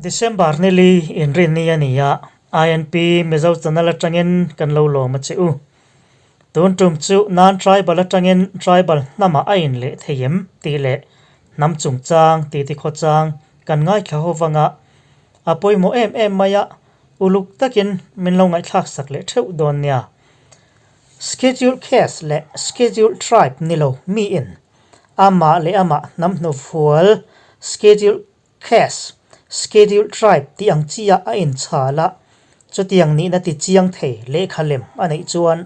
December ni li inrinni a ni a, INP Mizo channel atangin kan lo lawm a che u. Tun tum chu nan tribal atangin tribal hnamah a in leh thei em tih leh hnam chungchang titi khawchang kan ngaithla ho vanga a pawimawh em em mai a, uluk takin min lo ngaihthlak sak leh theuh dawn nia. Scheduled Caste leh Scheduled Tribe ni lo miin amah leh amah hnam hnufual Scheduled Caste, Scheduled Tribe tih ang chi-ah a inchhal a, chutiang nihna ti chiang thei lehkha lem a neih chuan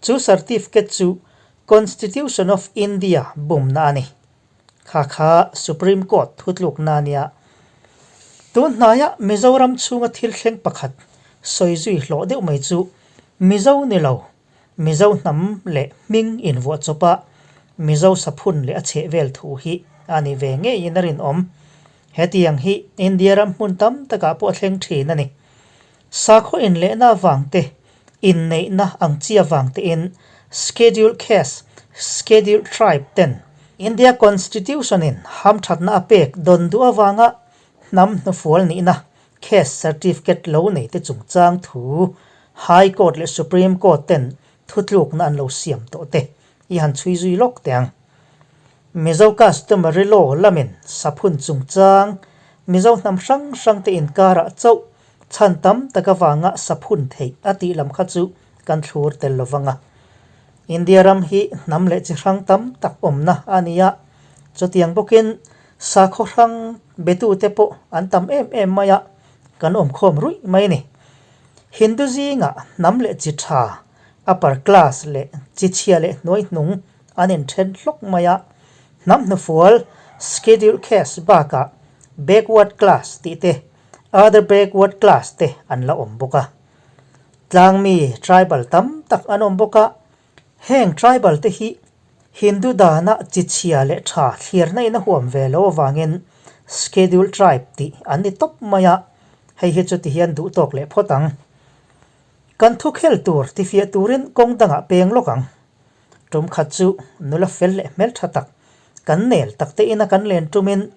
chu certificate chu Constitution of India bumna a ni. Kha kha Supreme Court thutlukna a nia. Tun hnaia Mizoram chhunga thil thleng pakhat sawi zui hlawh deuh mai chu Mizo ni lo, Mizo hnam leh hming invuah chawpa Mizo saphun leh a chhehvel thu hi a ni ve ngeiin a rinawm. Hetiang hi India ram hmun tam takah pawh a thleng thin a ni. Sakhaw inlehna avang te, inneihna ang chi avang tein Scheduled Caste, Scheduled Tribe ten India Constitution-in hamthatna a pek dawn duh avanga hnam hnufual nihna Caste Certificate lo nei te chungchang thu High Court leh Supreme Court ten thutlukna an lo siam tawh te i han chhui zui lawk teh ang. Mizo Customary Law lamin saphun chungchang Mizo hnam hrang hrang te inkarah chauh chhan tam tak avanga saphun theih a tih lam kha chu kan thlur tel lo vang a. India ram hi hnam leh chi hrang tam tak awmna a ni a, chutiang bawkin sakhaw hrang betute pawh an tam em em mai a, kan awmkhawm ruih mai a ni. Hindu zingah hnam leh chi tha, upper class, leh chi chhia leh hnuai hnung an inthen hlawk mai a, hnam hnufual, scheduled caste, bakah backward class tih te, other backward class te an la awm bawk a. Tlangmi, tribal, tam tak an awm bawk a, heng tribal te hi Hindu dana chi chhia leh tha thlirna in a huam ve lo avangin scheduled tribe tih an ni tawp mai a, hei hi chu tihian duh tawk leh phawt ang. Kan thukhel tur tifiah turin kawng dangah peng lawk ang. Tum khat chu nula fel leh hmeltha tak, kan nel tak te ina kan len tumin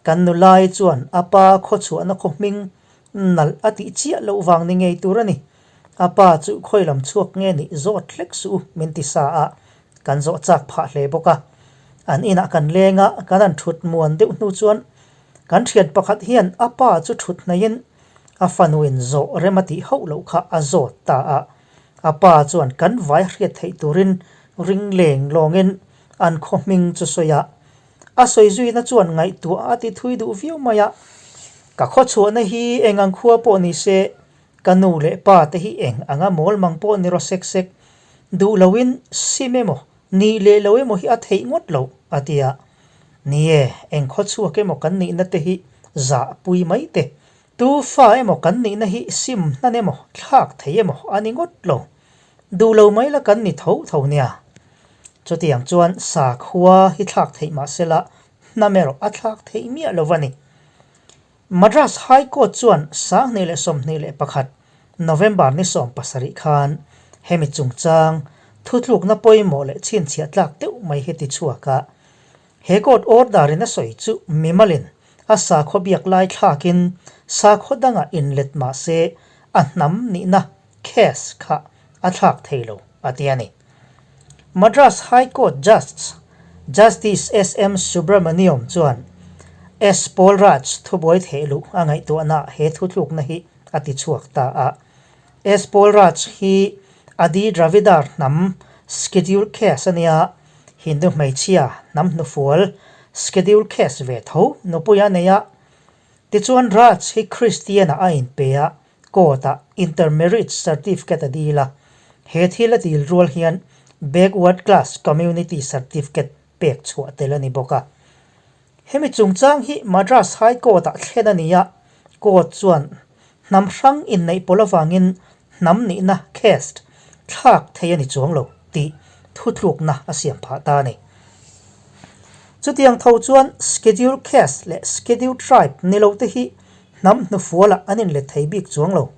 kan nulai chuan a pa khawchhuahna khaw hming nalh a tih chiah loh vang ni ngei tur a ni. A pa chu khawi lam chhuak nge nih zawt hlek suh u min ti sa a, kan zawh chak phah hle bawk a. An inah kan leng a, kan han thut muan deuh hnu chuan kan thian pakhat hian a pa chu thut hnaihin a fanuin zawh rem a tih hauh loh kha a zawt ta a. A pa chuan kan vai hriat theih turin ring leng lawngin an khaw hming chu sawi a. A sawi zuina chuan ngaihtuah a ti thui duh viau mai a. Ka khaw chhuahna hi eng ang khua pawh ni se, ka nu leh pa te hi eng anga mawl mang pawh ni rawh sek sek. Duh loin sim emaw, nih leh lo emaw hi a theih ngawt loh, a ti a. Ni e, eng khaw chhuak emaw kan nihna te hi zah pui mai te. Tu fa emaw kan nihna hi sim hnan emaw, thlak thei emaw a ni ngawt lo. Duh lo mai la kan ni tho tho nia. Chutiang chuan sakhua hi thlak theih mah sela hnam erawh a thlak theih miah lo a ni. Madras High Court chuan 2021 November ni 17 khan hemi chungchang thutlukna pawimawh leh chhinchhiah tlak deuh mai hi ti chhuak a. He court order in a sawi chu mimalin a sakhaw biak lai thlakin sakhaw dangah inlet mah se a hnam nihna case kha a thlak thei lo a ti a ni. Madras High Court Justice Justice SM Subramaniam chuan S Paul Raj thubuai theh luh a ngaihtuahna he thutlukna hi a ti chhuak ta a. S Paul Raj hi Adi Dravidar hnam Scheduled Caste a nia, Hindu hmeichhia hnam hnufual Scheduled Caste ve tho nupui a nei a. Tichuan Raj hi Kristian-ah a inpe a, Court-ah intermarriage certificate a dil a, he thil a dil rual hian backward class community certificate pek chhuah tel a ni bawk a. Hemi chungchang hi Madras High Court-ah thlen a ni a, court chuan hnam hrang inneih pawl avangin hnam nihna, caste, thlak thei a ni chuang lo tih thutlukna a siam phah ta a ni. Chutiang tho chuan Scheduled Caste leh Scheduled Tribe ni lo te hi Hnam hnufualah an inlet thei bik chuang lo.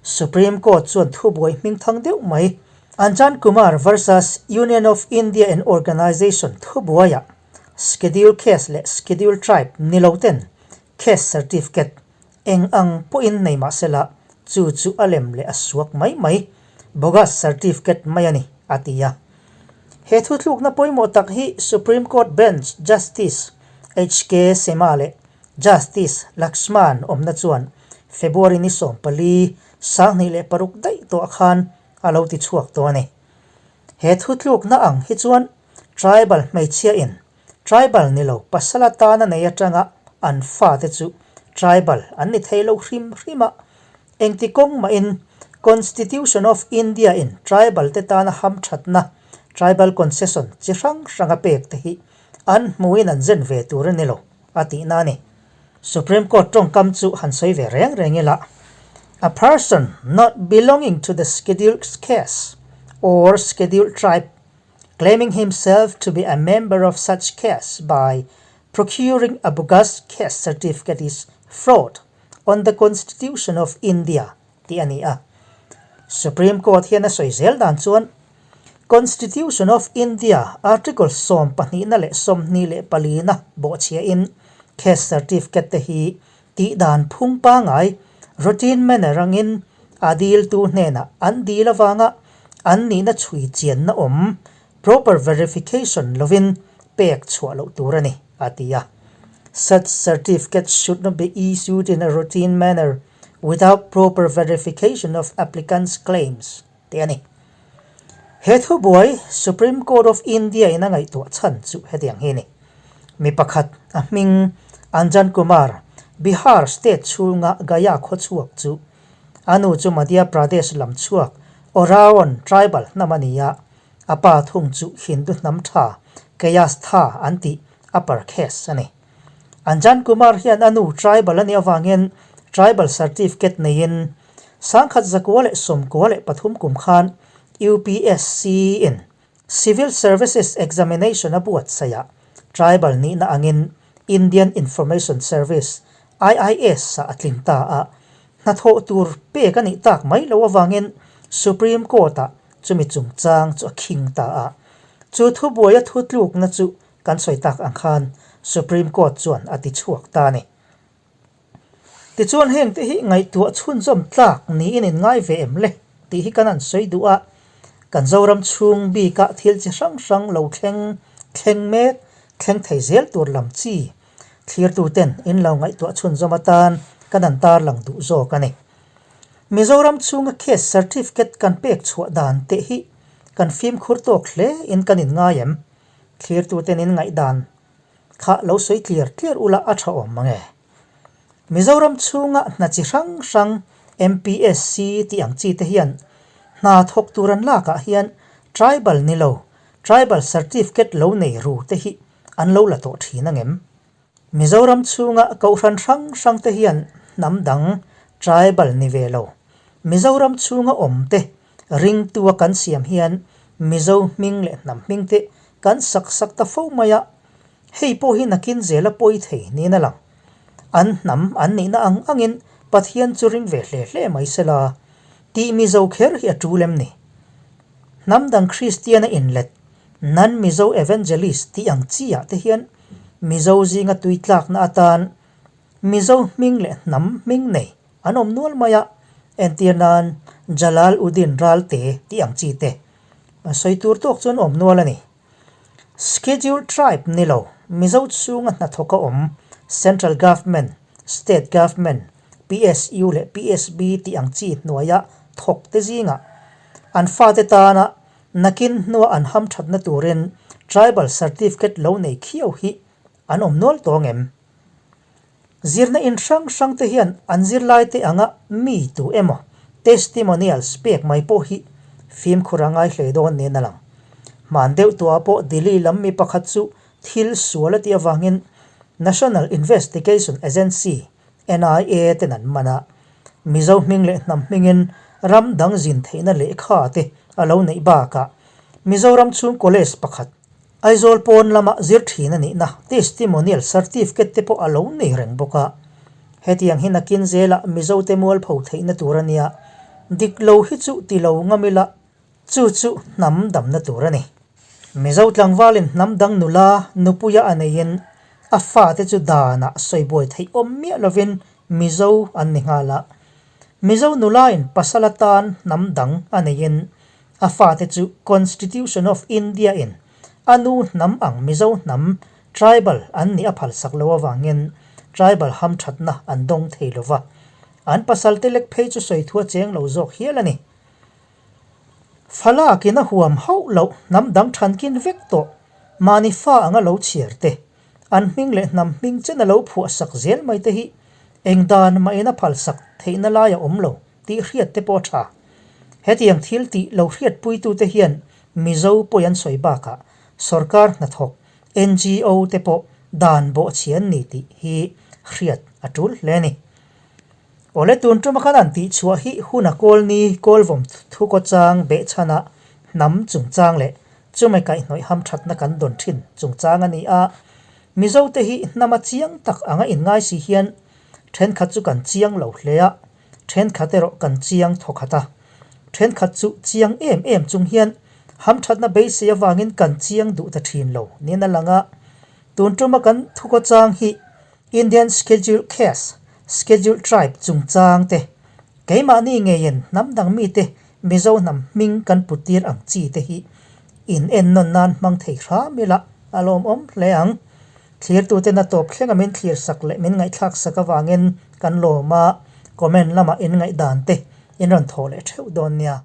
Supreme Court chuan thubuai hmingthang deuh mai Anjan Kumar versus Union of India and Organisation thubuaiah Scheduled Caste leh Scheduled Tribe ni lo ten Caste Certificate, Eng ang pawhin nei mah sela, chu chu a lem leh a suak mai mai, bogus certificate mai a ni, a ti a. He thutlukna pawimawh tak hi Supreme Court Bench Justice HK Sema leh Justice Lakshman awmna chuan February ni 14, 2006 daih tawh khan a lo ti chhuak tawh a ni. He thutlukna ang hi chuan tribal hmeichhia in Tribal ni lo, pasal atana nei atanga an fate chu tribal an ni thei lo hrim hrim a. Engti kawng mahin Constitution of India in tribal te tana hamthatna, tribal concession, chi hrang hrang a pek te hi an hmuin an zen ve tur a ni lo, a tihna a ni. Supreme Court tawngkam chu han sawi ve reng reng ila, A person not belonging to the scheduled caste or scheduled tribe claiming himself to be a member of such caste by procuring a bogus caste certificate is fraud on the Constitution of India tih a ni a. Supreme Court hian a sawi zel dan chuan Constitution of India Article 12na leh 24na bawhchhiahin caste certificate te hi tih dan phung pangai, routine manner, angin a diltu hnenah an dil avanga an nihna chhui chianna awm, proper verification, lovin pek chhuah loh tur a ni, a ti a. Such certificates should not be issued in a routine manner without proper verification of applicants' claims, tih a ni. He thubuai Supreme Court of India in a ngaihtuah chhan chu hetiang hi a ni. Mi pakhat, a hming Anjan Kumar, Bihar state chhunga Gaya khaw chhuak chu a nu chu Madhya Pradesh lam chhuak Oraon tribal hnam a ni a, a pa thung chu Hindu hnam tha Kayastha an tih upper caste a ni. Anjan Kumar hian a nu tribal a nih avangin tribal certificate neiin 1993 kum khan UPSC in Civil Services Examination a buatsaih ah tribal nihna angin Indian Information Service, IIS, ah a tling ta a, hnathawh tur pek a nih tak mai loh avangin Supreme Court ah chumi chungchang chu a khing ta a. Chu thubuai a thutlukna chu kan sawi tak ang khan Supreme Court chuan a ti chhuak ta a ni. Tichuan heng te hi ngaihtuah chhunzawm tlak niin in ngai ve em le tih hi kan han sawi duh a, kan Zoram chhung bika thil chi hrang hrang lo thleng thleng mek thleng thei zel tur lam chi thlirtu ten in lo ngaihtuah chhunzawm atan kan han tarlang duh zawk a ni. Mizoram chhunga case certificate kan pek chhuah dan teh hi kan fimkhur tawk hle in kan in ngai em? Thlirtu ten in ngaihdan Kha lo sawi tliar tliar ula a tha awm mang e. Mizoram chhunga hna chi hrang hrang MPSC tih ang chi te hian hna thawk tur an lakah hian tribal ni lo, tribal certificate lo nei ru te hi an lo la tawh thin angem? Mizoram chhunga kohhran hrang hrang te hian hnam dang tribal ni ve lo, Mizoram chhunga awm te Ringtua kan siam hian Mizo hming leh hnam hming te kan sak sak ta fo mai a, hei pawh hi nakin zela pawi thei niin a lang. An hnam an nihna ang angin Pathian chu ring ve hle hle mai sela, tih Mizo kher hi a tul em ni? Hnam dang Kristiana inlet, nan Mizo Evangelist tih ang chi ah te hian Mizo zinga tui tlakna atan Mizo hming leh hnam hming nei an awm nual mai a, entir nan Jalal Uddin Ralte tih ang chi te sawi tur tawk chuan awm nual a ni. Scheduled Tribe ni lo, Mizo chhunga hnathawk a awm Central Government, State Government, PSU leh PSB tih ang chi hnuaia thawk te zingah an fate tana nakin hnua an hamthatna turin Tribal Certificate lo nei khiau hi an awm nual tawng em? Zirna in hrang hrang te hian an zirlai te anga mi tu emaw testimonials pek mai pawh hi fimkhur a ngai hle dawn niin a lang. Hman deuh tuah pawh Delhi lam mi pakhat chu thil sual a tih avangin National Investigation Agency, NIA, ten an man a, Mizo hming leh hnam hmingin ram dang zin theihna lehkha te a lo neih bakah Mizoram chhung college pakhat Aizawl pawn lama zir thin a nihna testimonial certificate te pawh a lo nei reng bawk a. Hetiang hi nakin zelah Mizote mualpho theihna tur a nia, dik lo hi chu ti lo ngam ila, chu chu hnam damna tur a ni. Mizo tlangvalin hnam dang nula nupuia a neiin a fate chu danah sawibuai theih awm miah lovin. Mizo an ni nghal a. Mizo nulain pasal atan hnam dang a neiin a fate chu Constitution of India in a nu hnam ang Mizo hnam tribal an nih a phalsak lo avangin tribal hamthatna an dawng thei lo va, an pasal te lek phei chu sawi thu a cheng lo zawk hial a ni. Falakin a huam hauh loh hnam dang thankin vek tawh mahni fa anga lo chhiar te, an hming leh hnam hming chen a lo phuah sak zel mai te hi eng dan mahin a phalsak theihna lai a awm lo tih hriat te pawh a tha. Hetiang thil tih lo hriatpuitute hian Mizo pawi an sawi bakah sorkar hnathawk NGO te pawh dan bawhchhi an ni tih hi hriat a tul hle a ni. Awle tun tuma khan an tihchhuah hi hun a kawl ni kawlvawm thukaw chang behchhana hnam chungchang leh chumai kaihhnawih hamthatna kan dawn thin chungchang a ni a. Mizote hi hnama chiang tak anga inngai si hian thenkhat chu kan chiang lo hle a, thenkhat erawh kan chiang thawkhat a. Thenkhat chu chiang em em chung hian hamthatna beisei avangin kan chiang duh ta thin lo niin a lang a. Tun tuma kan thukaw chang hi Indian Scheduled Caste, Scheduled Tribe chungchang te, keimahni ngeiin hnam dang mite Mizo hnam hming kan put tir ang chi te hi in ennawn nan hmang thei hram ila a lawmawm hle ang. Thlirtuten a tawp thlenga min thlir sak leh min ngaihthlak sak avangin kan lawm a, comment lamah in ngaihdan te in rawn thawh leh theuh dawn nia.